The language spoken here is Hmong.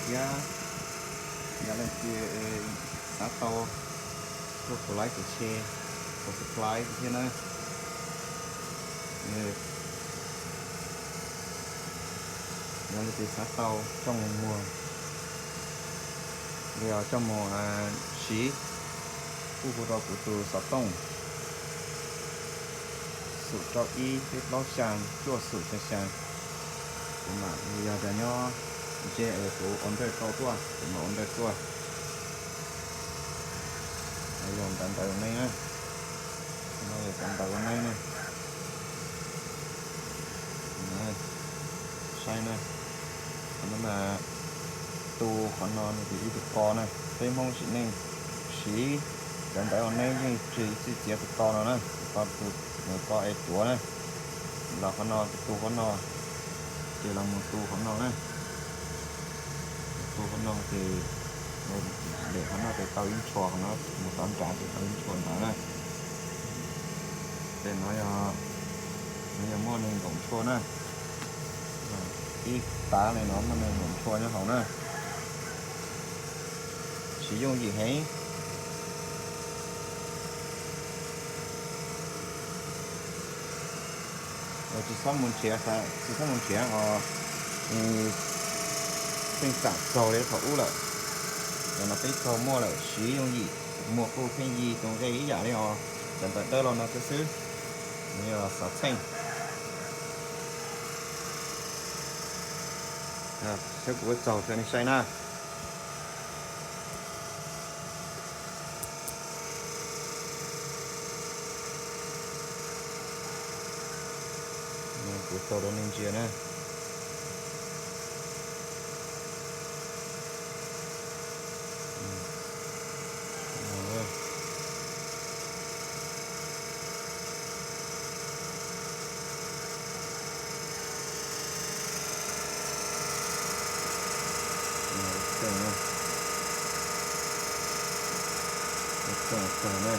Thiab yog leej twg xav tau, tuaj kuv like, kuv share, kuv subscribe thiab na. Yog leej twg xav tau coj mus muag, los yog coj mus siv, kuj hu rau kuv tus xov tooj, xum rau ib peb plaub xya cuaj xum xya xya. Kuv mam, yog tias nyob ntse es kuv order tau tuaj, kuv mam order tuaj. Yog ntawv ntawv ua neeb na, no yog cov ntawv ua neeb na. Saib na, qhov no mas tu qhov no nws ib tug ko na, peb Hmoob sim neej siv cov ntawv ua neeb yeej tsis txij txiav tus ko no na, tus ko, tus ko es cuav na. Los qhov no tu qhov no, ces los mus tu qhov no na. Tu qhov no ces, dem qhov no ces tau ib ntshua, qhov no mus tov nrad ces tau ib ntshua ntawd na. Ces no, no yog muaj nees nkaum ntshua na. Ib tav li no muaj nees nkaum ntshua nyob hauv na. Siv yooj yim heev. Tsis txhob mus nrhiav, tsis txhob mus nrhiav os, pheej txawm txaug li thaum ub lawm. Cov no peb txaug muaj lawm, siv yooj yim, muag kuj pheej yig tus nqe ib yam li os. Cov ntawv dawb los no xwb xwb, nws yog xov txheej. Saib kuv ua txaug rau nej saib na. Kuv txaug rau nej ntsia na. Txawj txawj na.